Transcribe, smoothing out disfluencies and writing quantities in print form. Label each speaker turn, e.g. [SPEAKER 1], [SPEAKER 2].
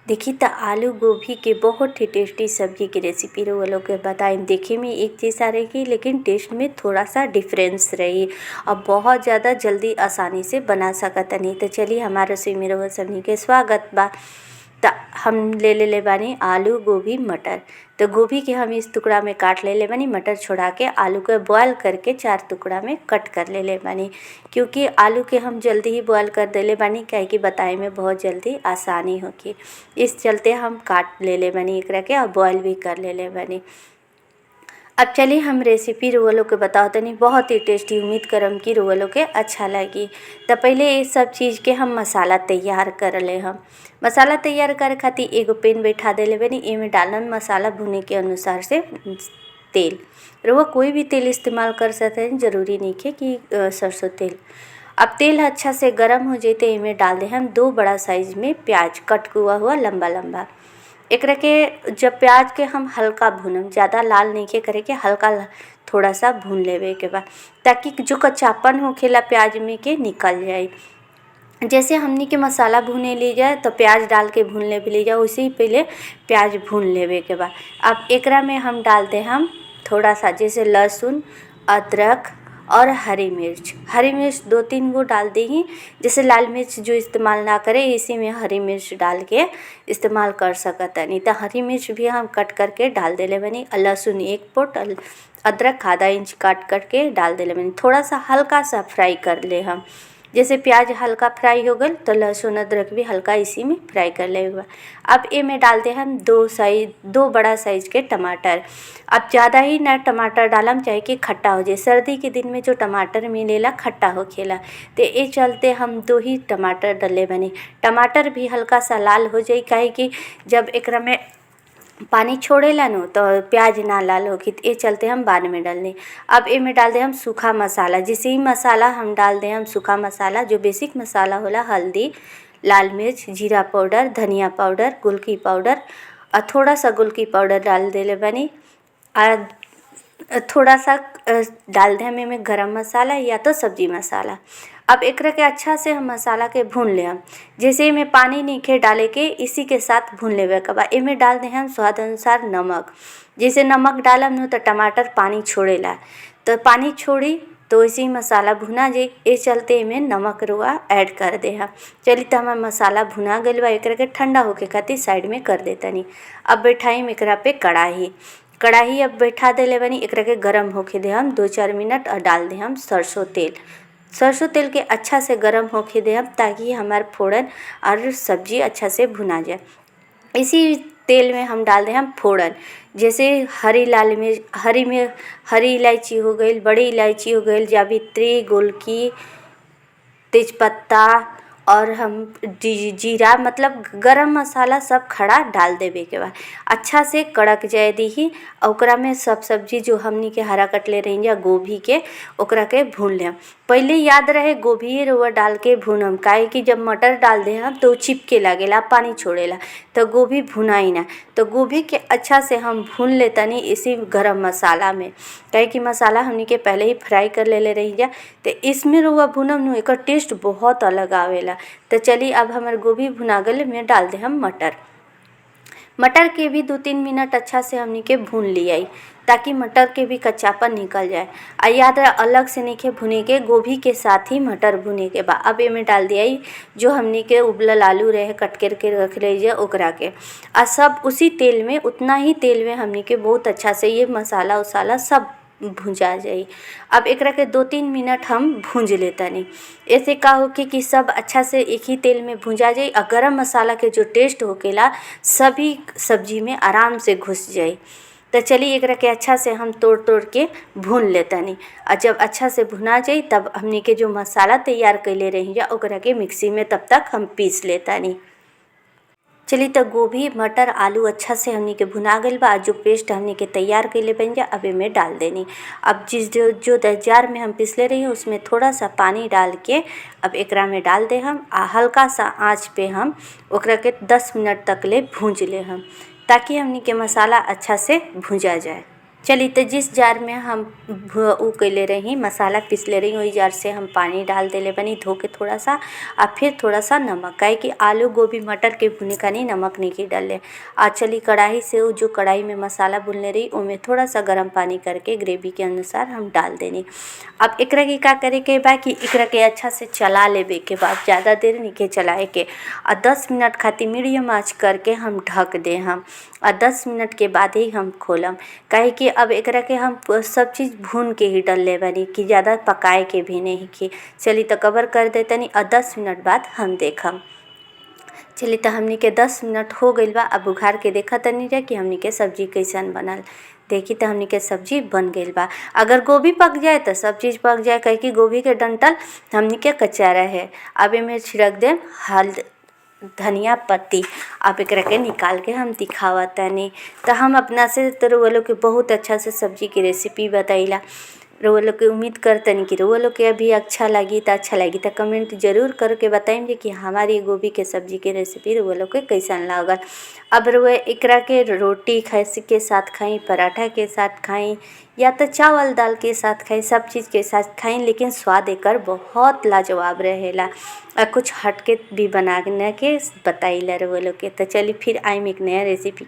[SPEAKER 1] देखी त आलू गोभी के बहुत ही टेस्टी सब्जी के रेसिपी रउआ लोग के बताई। देखे में एक जैसा रही लेकिन टेस्ट में थोड़ा सा डिफरेंस रही और बहुत ज़्यादा जल्दी आसानी से बना सकतनी। तो चलिए हमारे रसोई में रउआ सबनी के स्वागत बा। त हम ले ले बानी आलू गोभी मटर। तो गोभी के हम इस टुकड़ा में काट ले ले बानी, मटर छोड़ा के आलू के बॉयल करके 4 टुकड़ा में कट कर ले ले बानी, क्योंकि आलू के हम जल्दी ही बॉयल कर देले बानी, काहे कि बताए में बहुत जल्दी आसानी होगी। इस चलते हम काट ले ले बानी एकरा के और बॉयल भी कर ले ले बानी। अब चलिए हम रेसिपी रउआ लोग के बताओ तनी, बहुत ही टेस्टी, उम्मीद करम कि रउआ लोग के अच्छा लगी। तो पहले ये सब चीज़ के हम मसाला तैयार कर ले। हम मसाला तैयार करे खातिर एगो पैन बैठा देले बानी, एमे डालम मसाला भुने के अनुसार से तेल। रउआ कोई भी तेल इस्तेमाल कर सकते हैं, ज़रूरी नहीं है कि सरसों तेल। अब तेल अच्छा से गर्म हो जाते एमे डाल दे हम 2 बड़ा साइज में प्याज कट हुआ हुआ लंबा लंबा। एकरा के जब प्याज के हम हल्का भूनम, ज़्यादा लाल नहीं के करे के, हल्का थोड़ा सा भून लेवे के बाद, ताकि जो कच्चापन होखेला प्याज में के निकल जाए। जैसे हमनी के मसाला भुने ली जाए तो प्याज डाल के भून ले ली जाए, वैसे ही पहले प्याज भून लेवे के बाद अब एकरा में हम डालते हम थोड़ा सा जैसे लहसुन, अदरक और हरी मिर्च। हरी मिर्च 2-3 गो डाल दी, जैसे लाल मिर्च जो इस्तेमाल ना करे इसी में हरी मिर्च डाल के इस्तेमाल कर सकतनी। तो हरी मिर्च भी हम कट करके डाल देले बनी, लहसुन 1 पोट, अदरक आधा इंच काट करके डाल देले बनी। थोड़ा सा हल्का सा फ्राई कर ले हम, जैसे प्याज हल्का फ्राई हो गल तो लहसुन अदरक भी हल्का इसी में फ्राई कर ले। अब एमे डाल दे हम 2 बड़ा साइज के टमाटर। अब ज़्यादा ही ना टमाटर डालम चाहे कि खट्टा हो जाए, सर्दी के दिन में जो टमाटर मिलेला खट्टा होखेला, तो ये चलते हम 2 ही टमाटर डले बनी। टमाटर भी हल्का सा लाल हो जाए, काहे कि जब एकरा में पानी छोड़ेला नु तो प्याज ना लाल होखी, ये चलते हम बाद में डाल दें। अब एमे डाल दे हम सूखा मसाला, जैसे ही मसाला हम डाल दें हम सूखा मसाला जो बेसिक मसाला होला, हल्दी, लाल मिर्च, जीरा पाउडर, धनिया पाउडर, गुलकी पाउडर और थोड़ा सा गुलकी पाउडर डाल देले बनी। और थोड़ा सा डाल दें हम एमे गरम मसाला या तो सब्जी मसाला। अब एकरा के अच्छा से हम मसाला के भून ले। हम जैसे एमे पानी नहीं डाले के इसी के साथ भून लेवे के बाद एमे डाल दें हम स्वाद अनुसार नमक। जैसे नमक डालम न तो टमाटर पानी छोड़ेला, तो पानी छोड़ी तो इसी मसाला भुना जाए, ये चलते एमे नमक रुआ ऐड कर दे हम। चली तो हमार मसाला भुना गइल बा, एकरा के ठंडा होके खातिर साइड में कर देतनी। अब बैठाई एकरा पे कढ़ाई, कढ़ाई अब बैठा देले बनी, एकरा के गरम होके दे हम 2-4 मिनट और डाल दे हम सरसों तेल। सरसों तेल के अच्छा से गरम होके दे हम ताकि हमार फोड़न और सब्जी अच्छा से भुना जाए। इसी तेल में हम डाल दें हम फोड़न, जैसे हरी लाल मिर्च, हरी इलायची हो गई, बड़ी इलायची हो गई, जावित्री, गोलकी, तेजपत्ता और हम जीरा, मतलब गरम मसाला सब खड़ा डाल देवे के बाद अच्छा से कड़क जाए दीही। और ओकरा में सब सब्जी जो हमनी के हरा कटले रही या गोभी के, ओकरा के भून लेम। पहले याद रहे गोभी रुआ डाल के भूनम, काहे कि जब मटर डाल दे हम तो चिपके लागेला, पानी छोड़ेला, तो गोभी भुनाई ना। तो गोभी के अच्छा से हम भून लेतनी इसी गरम मसाला में, काहे कि मसाला हमनी के पहले ही फ्राई कर लेले रही जा, तो इसमें रुआ भूनम नु एकर टेस्ट बहुत अलग आवेला। तो चलिए अब हमार गोभी भुना गल में डाल दे हम मटर। मटर के भी 2-3 मिनट अच्छा से हमनी के भून लियाई ताकि मटर के भी कच्चापन निकल जाए। आ याद रहे अलग से नहीं के भुने के, गोभी के साथ ही मटर भुने के बाद अब एमे डाल दियाई जो हमनी के उबलल आलू रहे कट कर के रख ले ओकरा के, आ सब उसी तेल में, उतना ही तेल में हमनी के बहुत अच्छा से ये मसाला उसाला सब भुंजा जाई। अब एकरा के 2-3 मिनट हम भूंज लेतनी। ऐसे का होके कि सब अच्छा से एक ही तेल में भुंजा जाई और गरम मसाला के जो टेस्ट होकेला सभी सब्जी में आराम से घुस जाई। तो चलिए एकरा के अच्छा से हम तोड़ तोड़ के भून लेतनी। और जब अच्छा से भुना जाई तब हमनी के जो मसाला तैयार कैले रही जा ओकरा के मिक्सी में तब तक हम पीस लेतनी। चलिए तो गोभी मटर आलू अच्छा से हमनी के भुना गइल बा, जो पेस्ट हमनी के तैयार कैले बन जा अब एमे डाल देनी। अब जिस जो जार में हम पिसले रही उसमें थोड़ा सा पानी डाल के अब एकरा में डाल दे हम, आ हल्का सा आँच पे हम ओकरा के 10 मिनट तक ले भूंज ले हम, ताकि हमनी के मसाला अच्छा से भुंजा जाए। चली तो जिस जार में हम उ कइले रही, मसाला पिसले रही, वही जार से हम पानी डाल देले बनी धो के थोड़ा सा आ फिर थोड़ा सा नमक, काहे कि आलू गोभी मटर के भुने खानी नमक नहीं डालले। आ चली कढ़ाई से उ जो कढ़ाई में मसाला भुनले रही ओमे थोड़ा सा गर्म पानी करके ग्रेवी के अनुसार हम डाल देनी। अब एकरा के का करे के बा कि एकरा के अच्छा से चला लेवे के बा, ज़्यादा देर नहीं चलाए के। आ 10 मिनट खातिर मीडियम आंच करके हम ढक दे हम आ 10 मिनट के बाद ही हम खोलम, काहे कि अब एकरा के हम सब चीज़ भून के ही डलले बानी कि ज़्यादा पकाए के भी नहीं कि। चली तो कवर कर देतनी और 10 मिनट बाद हम देखम। चली तो हमनी के 10 मिनट हो गइल बा। अब उघार के देखा तनी जा कि हमनी के सब्जी कैसन बनल। देखी तो हमनी के सब्जी बन गइल बा। अगर गोभी पक जाए तो सब चीज़ पक जाए, काहे कि गोभी के डंठल हमनी के कच्चा रहे। अब एमे छिड़क देम हल्द धनिया पत्ती। अब एकरा के निकाल के हम दिखावतनी। तो हम अपना से तो रउआ लोग के बहुत अच्छा से सब्जी के रेसिपी बताइला। रउआ लोग के उम्मीद करतनी कि रउआ लोग के भी अच्छा लगी। तो अच्छा लगी तो कमेंट जरूर करके बताइम कि हमारी गोभी के सब्जी के रेसिपी रउआ लोग के कैसन लागल। अब रउआ एकरा के रोटी के साथ खाई, पराठा के साथ खाई, या तो चावल दाल के साथ खाई, सब चीज़ के साथ खाई, लेकिन स्वाद एकर बहुत लाजवाब रहेला। और कुछ हटके भी बना के बताइला रउआ लोग के। तो चली फिर आइम एक नया रेसिपी।